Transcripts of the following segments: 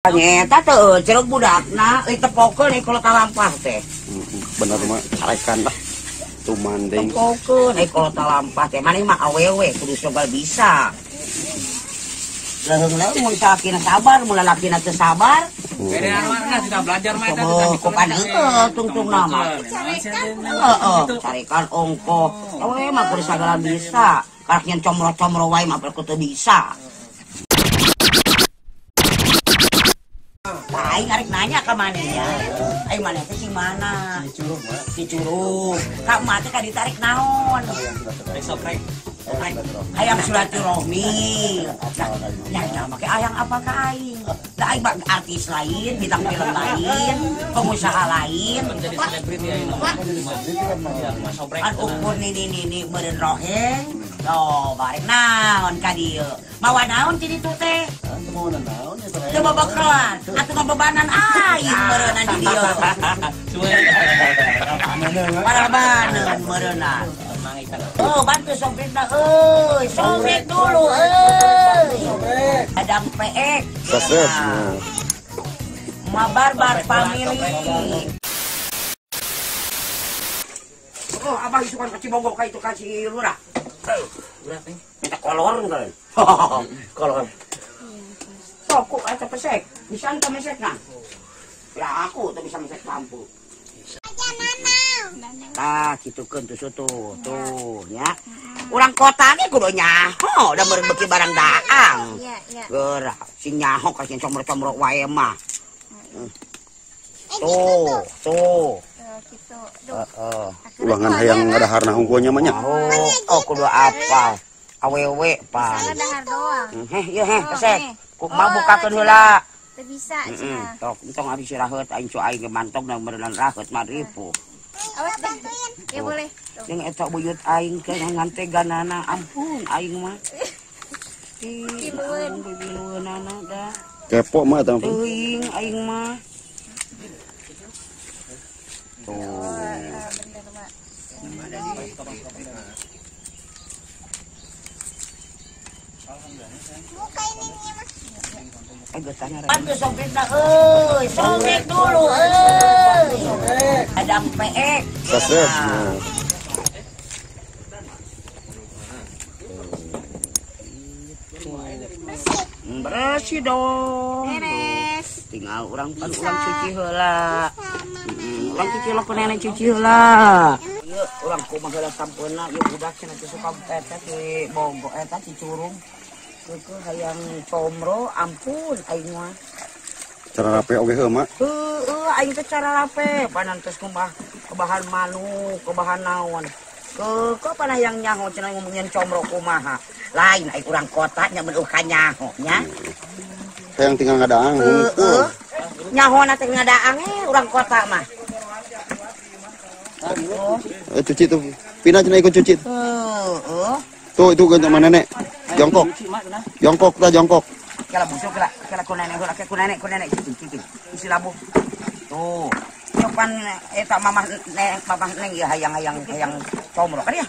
Nyeta teu ceruk budakna euy tepokeun euy kalau talampah teh. Bener mah carekan lah. Tuman deui. Tepokeun euy kalau talampah teh maneh mah awewe kudu sogal bisa. Leuheung-leuheung mun salakina sabar, mun lalakina teu sabar. Beda sudah belajar mah eta teh. Kopan heueuh tungtungna mah. Heeh, carekan ongkoh. Awewe mah kudu sagala bisa. Karak nyen comro-comro wae mah teu bisa. Aing arek nanya ka maneh ya. Aing maneh teh sing mana? Si Curug, Mak. Si Curug. Ka emak teh ditarik naon? Soprek. Hayang silaturahmi. Nah, nah make hayang apa ka aing? Da aing mah artis lain, bintang film lain, pengusaha lain. Menjadi selebriti aing. Iya, soprek. Kan ukur nini-nini meureun roheng. Tuh, barek naon ka dieu? Mawa naon ti ditu teh? Teu babakalan, atuh ngabebanan aing meureunna di dieu. Parabaneun meureunna. Oh, bantu sopirna euy, sobek dulu euy. Adam PX. Sukses. Mabarbar family. Oh, abah isukan ka Cibogo ka itu ka si lurah. Minta kolor kan. Kolor. Sok eta pesek, bisa ente mesek nah. Ya aku tuh bisa mesek lampu. Tah kitukeun tuh tuh tuh nya. Urang kota ge kudu nyaho da meureun beuki barang daang. Iya, iya. Geura sing nyaho ka sing comro-comro wae mah. Tuh, tuh. Gitu. Heeh. Ulangan hayang ngadaharna hungkul nya mah nya. Oh, kudu apal. Awewe pan. Dahar doang. Heh, ieu heh pesek. Kumaha bukakeun heula. Teu bisa cenah. Tok, entong abis raheut aing cu aing ge mantog na meureunnan raheut mah ripuh. Awas bantuin. Ya boleh. Jeung eta buyut aing teh nganteganana ampun aing mah. Kilueun. Kilueunana da. Kepo mah eta. Teuing aing mah. Tuh. Bener, Mak. Buka ini mah. Bantu sopirna euy, sobek dulu euy. Adam PX. Sukses. Bersih dong. Beres. Tinggal urang pan urang cuci heula. Urang cuci lah ku nenek cuci heula. Ieu urang kumaha heula sampeuna ieu budak cenah teh suka eta ti Bogo eta ti Curug. Keukeuh hayang comro ampun aing mah. Cara rape oge heuh mak. Heueuh aing teh cara rape panan tos kumaha kebahan manuk, kebahan naon. Keukeuh pan hayang nyaho cenah ngomongin comro kumaha. Lain aing urang kota nya mun ka nyaho nya. Hayang tinggal ngadaang hungkul. Nyaho na teh ngadaang urang kota mah. Cuci tuh. Pina cenah ikut cuci. Heeh. Tuh itu kan sama nenek. Jongkok. Jongkok ta jongkok. Kala busuk kala kala ku nenek heula ku nenek cicing cicing. Isi labuh. Tuh. Nyopan eta mamah nek mamah neng ieu hayang-hayang hayang comro kan ya.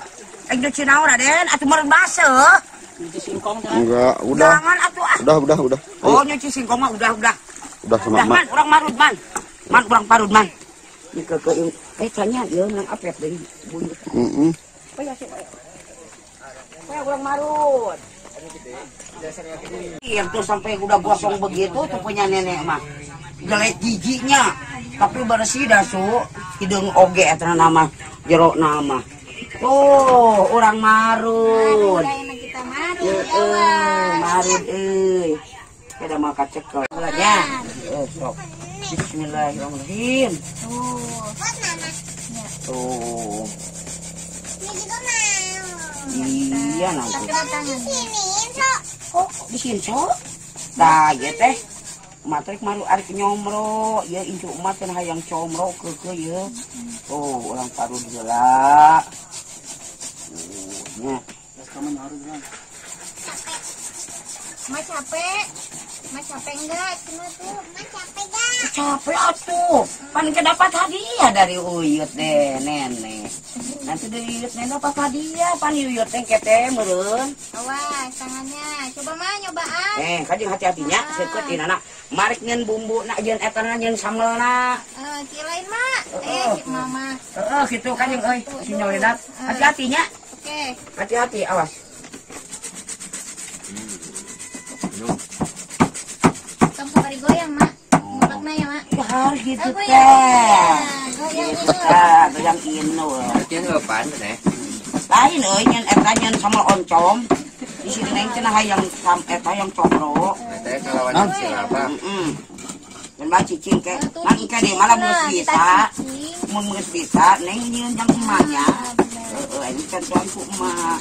Aing nyuci naon Raden atuh meureun baseuh. Nyuci singkong cenah. Enggak, udah. Jangan atuh ah. Udah. Oh, nyuci singkong mah udah. Udah sama udah, man, urang marud man. Man urang parud man. Ieu keukeuh tanya ieu nang apet deui buyut. Heeh. Paya sih. Paya urang marud. Yang tuh sampai udah gosong begitu tuh punya nenek mah. Jelek giginya, tapi bersih dah su. Hidung oge eta nama jero nama. Tuh, orang marud. Heeh, marud euy. Kada mah kacekel. Nya. Sok. Bismillahirrahmanirrahim. Tuh. Tuh. Iya nanti. Kok di sini sok? Tah ieu teh. Matrek maru arek nyomro, ieu incu emak teh hayang comro keukeuh ieu. Tuh, urang parud heula. Nya. Ma capek. Ma capek enggak? Cuma tuh, ma capek enggak? Capek atuh. Pan dapat hadiah dari uyut deh, nenek. Nanti diuyut neng apa dia pan diuyut teh kete meureun. Awas tangannya. Coba mah nyobaan. Kajing hati-hatinya seukeut ieu anak. Marik nyeun bumbu nak jeung eta na nyeun sambelna. Kilain mak. Si mama. Heeh kitu kajing euy si nyoledat. Hati-hatinya. Oke. Hati-hati awas. Tong sabari goyang mak. Ngulekna ya mak. Ya harus gitu teh. Goyang ini. Goyang inu. Artinya eupan teh. Lain euy nyeun eta nyeun sambel oncom. Di sini neng cenah hayang eta yang combro. Teh kalawan silapa. Heeh. Dan mah cicing ke. Nang ika deh malah geus bisa. Mun geus bisa neng nyieun jang emaknya. Heeh, ini kan tuan ku emak.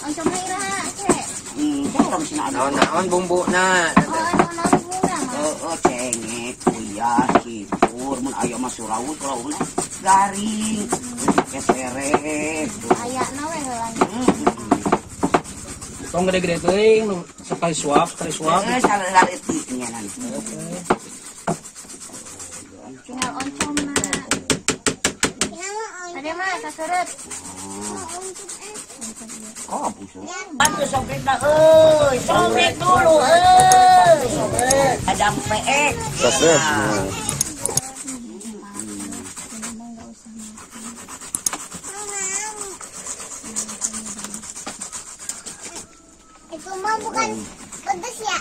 Oncomna iraha ce. Orang sini ada. Naon-naon bumbuna. Oh, naon-naon bumbuna mah. Heeh, cengek, uyah, sipur, mun aya mah surawut laukna garing, kesere. Ayana we heula. Tong gede-gede teuing nu sekali suap, sekali suap. Heeh, salah-salah nya nanti. Tinggal oncomna. Ada mah saseureut. Oh, busuk. Bantu sobek dah, euy. Sobek dulu, euy. Sobek. Ada PE. Sobek. Itu mah bukan pedes ya?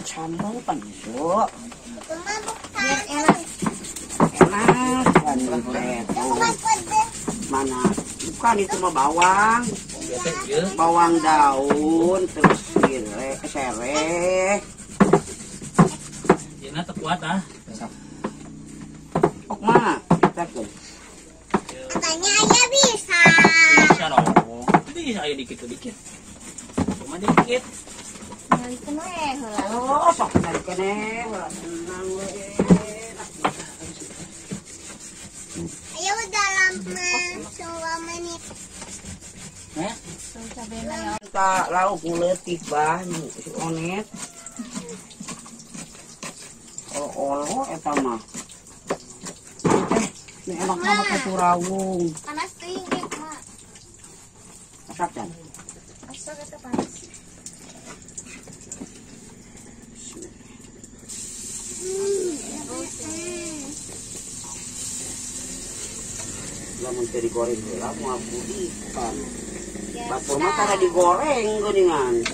Sambal pan busuk. Itu mah bukan enak. Enak kan itu. Mana? Bukan itu mah bawang. Bawang daun terus sereh. Dina teu kuat ah. Ok mah, kita tuh. Katanya ayah bisa. Bisa dong. Bisa aya dikit-dikit. Cuma dikit. Ngalikeun we heula. Oh, sok ngalikeun heula tenang we. Ayah udah lama 10 menit. Tak lauk leutik bah si onet. Olo-olo eta mah. Teh, ini enak mah ka surawung. Panas teuing ieu mah. Masak can? Masak eta panas. Lamun teu digoreng heula moal ikan. Batur mah tara digoreng geuningan.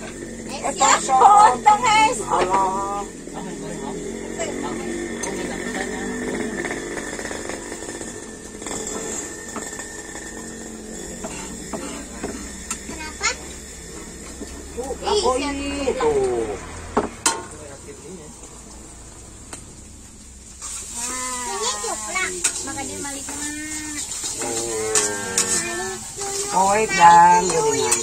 Eta sok guys. Allah. Kenapa? Oh itu. Ini cuplak. Makanya malik mah. Oi dang geuningan.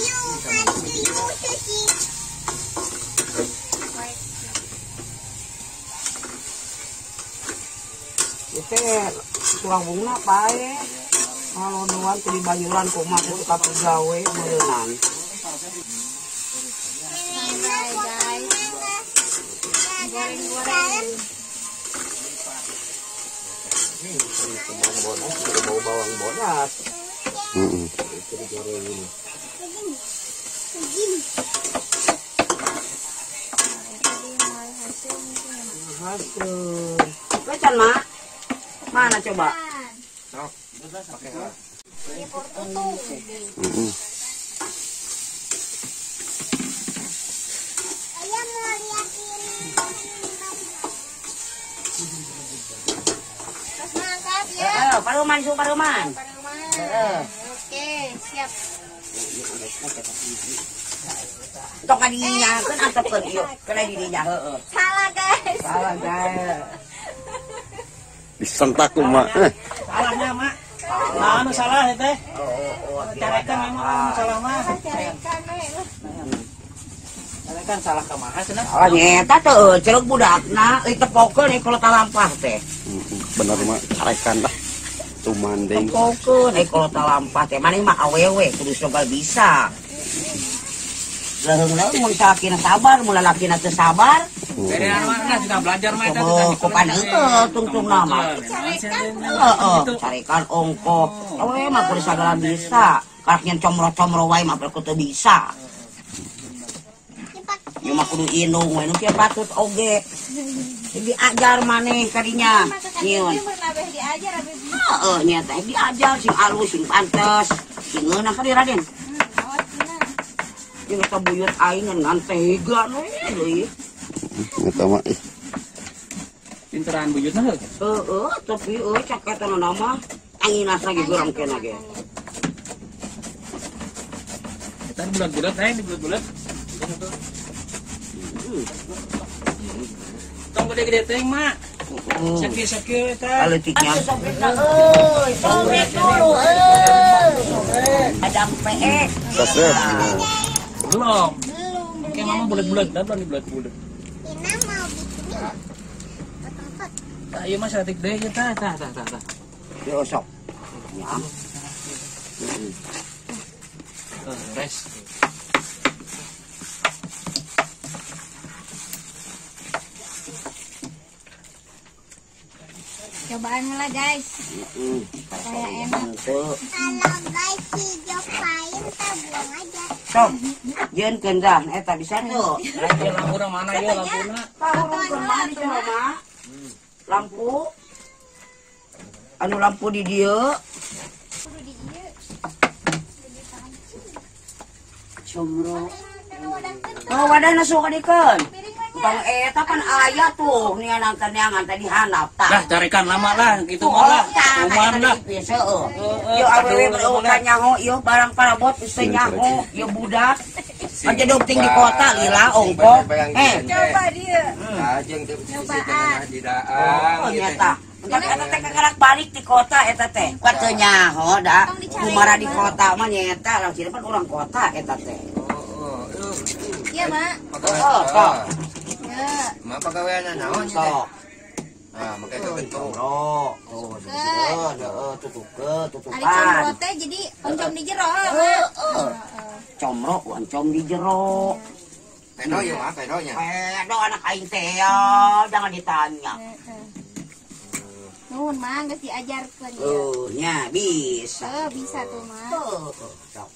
Itu surawungna pae. Kalau doan teu dibayuran kumaha teh ka gawe meureunan. Guys. Goreng-goreng. Bawang bodas, bau bawang bodas. Itu digorengin. Hasil. Lecan mak, mana coba? Ayah mau liatin. Terus mangkat ya. Paruman, su paruman. Oke, siap. Tok kadinya kan antepkeun ieu, kena didinya heueuh. Salah guys. Salah guys. Disentak kumaha. Salahnya mak. Nah, anu salah ya teh. Oh, carekan memang salah mah. Carekan we. Carekan salah kumaha cenah. Salah nyeta teh celuk budakna euy tepokeun euy kalau talampah teh. Bener mah carekan lah. Tumanding. Tepokeun euy kalau talampah teh maneh mah awewe kudu sogal bisa. Leuheung-leuheung mun salakina sabar, mun lalakina teu sabar. Beda mana sudah belajar mah eta kopan heueuh tungtungna mah. Heeh, carekan ongkoh. Awe mah kudu sagala bisa. Karak nyen comro-comro wae mah kudu teu bisa. Ieu mah kudu indung we nu kieu patut oge. Diajar maneh kadinya. Nyieun. Heeh, nya teh diajar sing alus sing pantes. Sing ngeunah ka di Raden. Jeung eta buyut aing ngan tega we deui. Eta mah ih. Pinteran buyutna heuh. Heeh, tapi euy caketana mah anginas lagi goreng kena ge. Eta bulat-bulat teh, bulat-bulat. Tong gede-gede teh mak. Sakieu-sakieu eta. Aletiknya. Euy, sobek dulu euy. Ada PE. Subscribe. Belum. Oke, mama bulat-bulat, dah belum dibulat-bulat. Ina mau bikin ini. Potong-potong. Tah ieu mah saeutik deui ieu tah tah tah tah. Yo sok. Ya. Res. Cobaan lah guys. Kayak enak. Kalau guys dicobain tak buang aja. Sok, jeunkeun dah eta bisa tuh. Lampuna mana ieu lampuna? Mana? Lampu. Anu lampu di dieu. Comro. Oh, wadahna sok kadikeun. Bang eta kan aya tuh nianan neangan tadi handap tah. Lah carikan lama lah gitu mah lah. Kuman lah. Heeh. Ieu awewe bereukan nyaho ieu barang parabot geus teu nyaho ieu budak. Aja dopting di kota lila ongkoh. Coba dia. Ajeng teh di daang. Oh nyata. Tapi eta teh kakarak balik di kota eta teh. Kuat teu nyaho da. Kumara di kota mah nyeta langsung pan urang kota eta teh. Iya, Mak. Oh, sok. Mak pagawean naon teh? Ah, make kebentuk. Oh, tuh, tutup tutupan. Ari comro teh jadi oncom di jero, Mak. Comro oncom di jero. Pedo ieu mah pedonya. Pedo anak aing teh ya, jangan ditanya. Nuhun, Mak, geus diajarkeun ya. Oh, nya bisa. Oh, bisa tuh, Mak. Sok.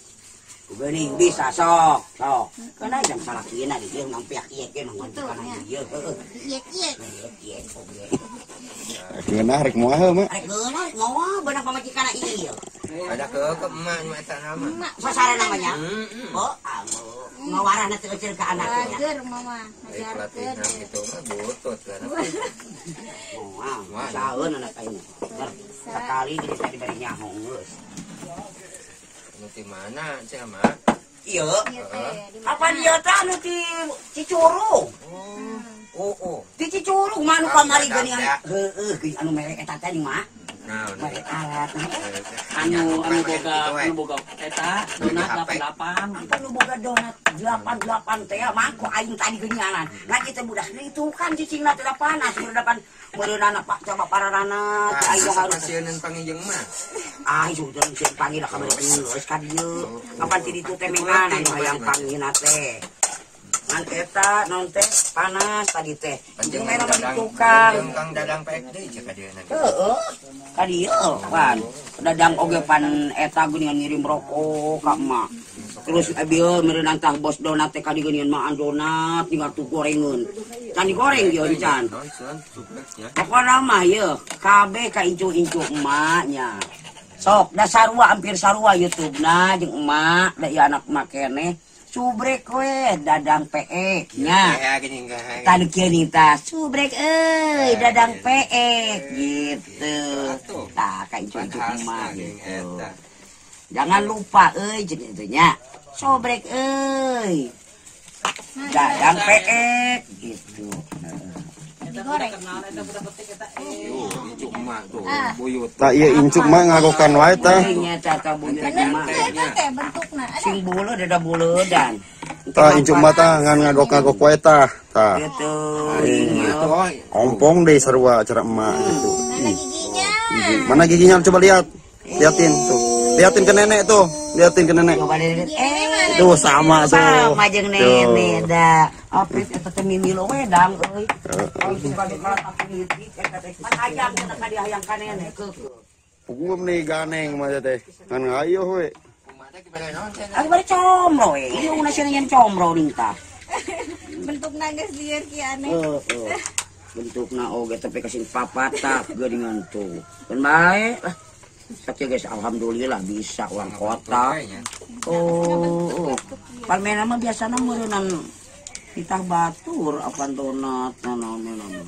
Geuning bisa sok, sok. Kana jang salakina di dieu nampiak ieu ge nang kana ieu. Heeh. Ieu-ieu. Ieu oge. Geunah rek moal heuh mak. Rek geunah moal beunang pamajikan ieu. Ada ke emak nu eta nama. Sasaran namanya. Oh, amu. Ngawarana teu euceul ka anaknya. Bager mama, ngajarkeun. Itu mah butut kan. Moal, saeun anak aing. Sekali jadi tadi bari nyaho geus. Nu ti mana cenah mah? Ieu. Kapan ieu teh anu ti Cicurug? Oh, oh. Ti Cicurug mah anu kamari geuning. Heueuh, geuning anu mere eta teh mah. Mere alat. Anu anu boga eta donat 88. Apa nu boga donat 88 teh mah ku aing tadi geuninganan. Nah kitu budak itu kan cicingna teh panas, meureun meureunana Pak coba pararana aing harus sieun pangijeng mah. Ah, sudah sieun panggil ka bari geus ka dieu. Kapan ti ditu teh mengan anu hayang panggilna teh. Ngan eta naon teh panas tadi teh. Jeung mah di tukang. Jeung Kang Dadang pek deui cek ka dieu. Heeh. Ka dieu pan. Dadang oge pan eta geuningan ngirim rokok ka emak. Terus bieu meureun tah bos donat teh ka dieu geuningan maan donat tinggal tuh gorengeun. Can digoreng ieu can. Pokona mah ieu kabeh ka incu-incu emaknya. Sok da sarua hampir sarua YouTube-na jeung emak da ieu anak emak keneh. Subrek we Dadang PE nya. Tah kieu nih tah subrek euy Dadang PE gitu. Tah ka incu-incu emak gitu. Jangan lupa euy jeung itu nya. Sobrek euy. Dadang PE gitu. Digoreng. Incuk emak tuh, buyut. Tah ieu incuk mah ngagokan wae tah. Nya tah buyut emak. Teh bentukna. Sing buleud ada buleudan. Tah incuk mah tah ngan ngagok-ngagok wae tah. Tah. Gitu. Ompong deh sarua cara emak gitu. Mana giginya? Mana giginya coba lihat. Liatin tuh. Liatin ke nenek tuh. Liatin ke nenek. Coba lihat. Tuh sama tuh. Sama jeung nenek da. Apit eta teh mimilo wedang euy. Hayang cenah ka dia hayang ka nenek keukeuh. Pugum nih ganeng mah teh. Ngan hayo we. Ari bari comro we. Ieu una cenah nyen comro ning tah. Bentukna geus lieur ki aneh. Heeh. Bentukna oge tapi kasih papatak geuningan tuh. Keun bae lah. Sakieu guys alhamdulillah bisa uang kota. Oh. Palmena mah biasana meureunnan titah batur apan donat naon-naon.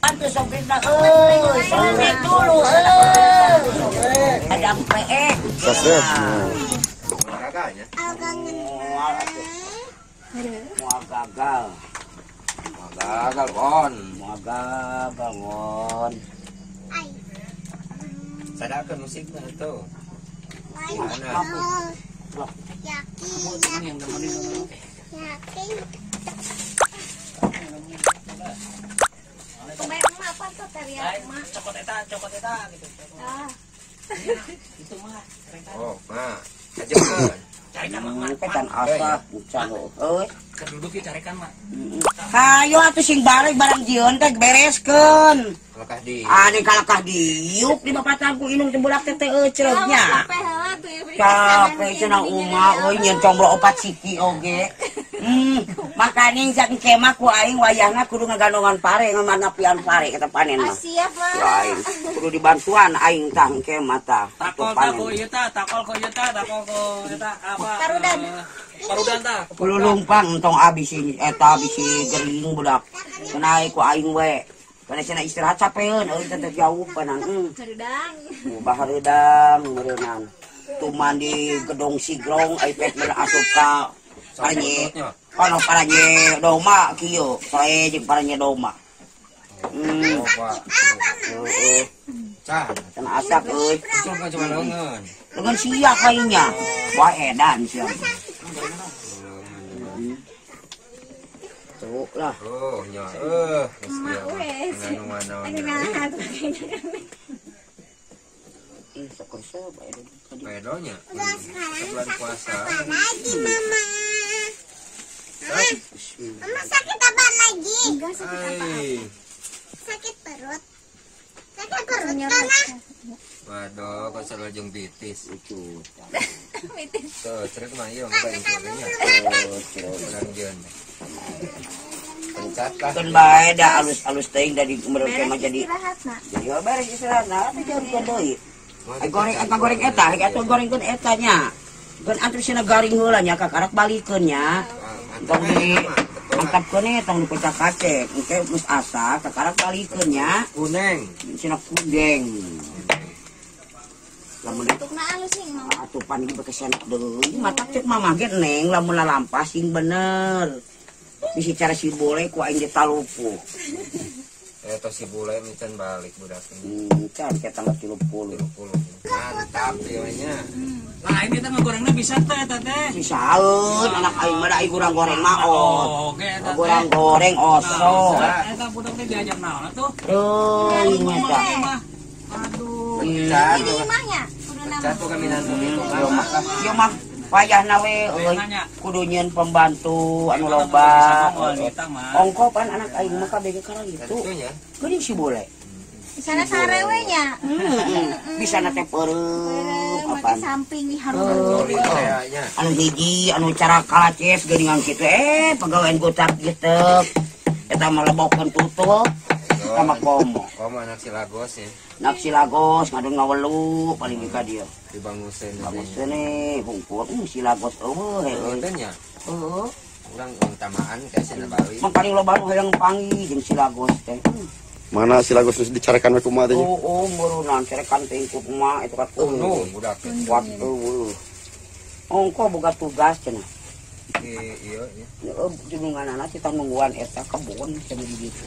Bantu sopirna euy, sopir dulu euy. Ada PE. Sasep. Moal gagal. Moal gagal kon. Moal gagal kon. Sadakeun musikna tuh. Yakin. Yakin. Apa tuh teriak mah? Cokot eta gitu. Ah. Itu mah. Oh, mah. Ajeun. Carikan mah. Petan asa bucan euy. Keduduk ieu carikan mah. Hayo atuh sing bareng barang jieun teh bereskeun. Kalakah di. Ane kalakah diuk di bapatan ku inung teh budak teh teh euceugnya. Capek heula tuh ieu. Capek cenah uma euy nyeun combro opat siki oge. Makaning saking kemah ku aing wayahna kudu ngagandongan pare ngamanapian pare eta panen mah. Siap mah. Aing kudu dibantuan aing tah kemah tah. Takol ku ieu tah, takol ku ieu tah, takol ku eta apa? Parudan. Parudan tah. Kudu lumpang entong abis si eta abis si gering budak. Kenai ku aing we. Kana cenah istirahat capeun euy teh jauh panan. Hareudang. Bahareudang meureunang. Tuman di gedong sigrong ai pek meureun asup ka paranye. Kono paranye doma kieu, soe jeung paranye doma. Heeh. Cah, cenah asak euy. Cuma cuma leungeun. Leungeun sia kayaknya. Wah edan sia. Tuh lah. Oh, nya. Mak wes. Ih, sok resep bae tadi. Pedonya. Udah sekarang Bulan puasa. apa lagi mama? Mama sakit apa lagi? Enggak sakit apa-apa. Sakit perut. Sakit perut kan? Waduh, kok selalu jeung bitis. Lucu. Bitis. Tuh, cerik mah ieu mah insulinnya. Urang jeung. Pencet lah. Keun bae da alus-alus teuing da di meureun mah jadi. Istirahat, Jadi beres istirahat nah teh jauh deui. Ai goreng eta goreng eta, atuh gorengkeun eta nya. Keun antur sina garing heula nya kakarak balikeun nya. Tong di mantapkeun e tong dipecah kacek. Engke geus asak kakarak balikeun nya. Kuneng. Sina kudeng. Lamun bentukna alus sing mama. Atuh pan ieu beke senak deui. Matak cek mamah ge neng lamun lalampah sing bener. Bisi cara si bule ku aing ditalupuh. Eta si bule mican balik budak ini. Can ke tanggal 30. 30. Mantap ieu nya. Lah ini teh ngegorengna bisa teh eta teh. Bisaeun anak aing mah da aing goreng goreng mah Oke eta teh. Goreng goreng oso. Eta budak teh diajar naon atuh? Teuing eta. Aduh. Pencet. Ini imahnya kudu nama. Pencet kami nanti itu. Ieu mah wayahna we euy kudu nyieun pembantu anu loba. Ongko pan anak aing mah kabeh ge karang itu. Geuning si bule. Di sana sare we nya. Bisa na teh peureum Make samping harus. Anu hiji anu cara kalaces geuningan kitu pagawean gotak gitu. Eta mah lebokeun tutup sama komo. Komo anak si Lagos ya. Anak si Lagos ngadon ngawelu paling ka dieu. Di Bangusen. Bangusen hungkul si Lagos eueuh heueuh. Teh nya. Heueuh. Urang utamaan ka cenah Bali. Mah paling loba nu hayang panggih jeung si Lagos teh. Mana si Lagos geus dicarekan we kumaha teh? Oh, meureunnan carekan teh ku kumaha eta kat nu budak. Kuat eueuh. Ongko boga tugas cenah. Iya nya. Heeh, jununganana kita nungguan eta kebon cenah di ditu.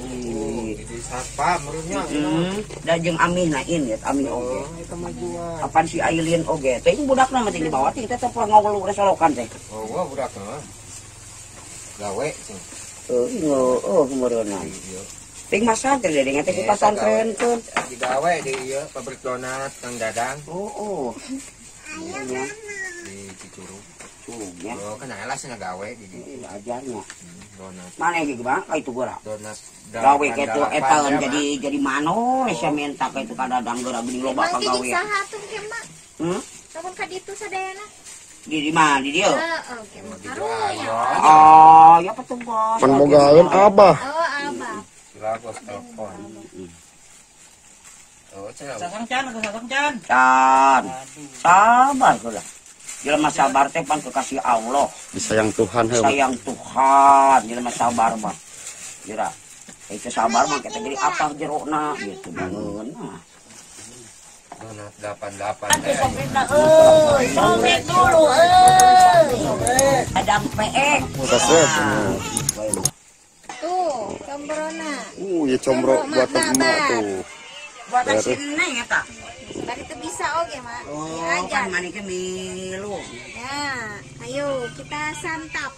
Di satpam meureunnya. Da jeung amih na in ya, amih oge. Oh, eta majuan. Apan si Ailin oge. Teh budakna mah teh dibawa teh teh pulang ngawelu resolokan teh. Oh, wah budakna mah. Gawe cenah. Heueuh, meureunnan. Ting masantren deh, teh ku pasantrenkeun. Digawe di ieu pabrik donat Kang Dadang. Oh, oh. Di Cicurug. Ya. Oh, kan elah cenah gawe di dieu. Ajarnya. Donat. Mana ge bang ka itu geura. Donat. Gawe kitu eta jadi manor sia minta ka itu kadadang geura geuning loba Emang pagawe. di saha tuh ke mak? Hmm? Lamun ka ditu sadayana. Di mana di dieu? Heeh, oke mah karunya. Ah, ya petugas. Pan bogaeun abah. Oh, abah. Lagos telepon. Oh, cenah. Sasang can, sasang can. Can. Sabar heula. Jelema sabar teh pan kekasih Allah. Disayang Tuhan heuh. Sayang Tuhan, jelema sabar mah. Jira. Itu sabar mah kita jadi apa jerona gitu bangun. Nah. Donat 88 teh. Euy, sobek dulu euy. Adam PE. Sukses. Tuh, combrona. Ya combro buatan emak tuh. Buatan si Neng eta. Bari teu bisa oge, Mak. Oh, Ya aja. kan maneh ge milu. Ya, ayo kita santap.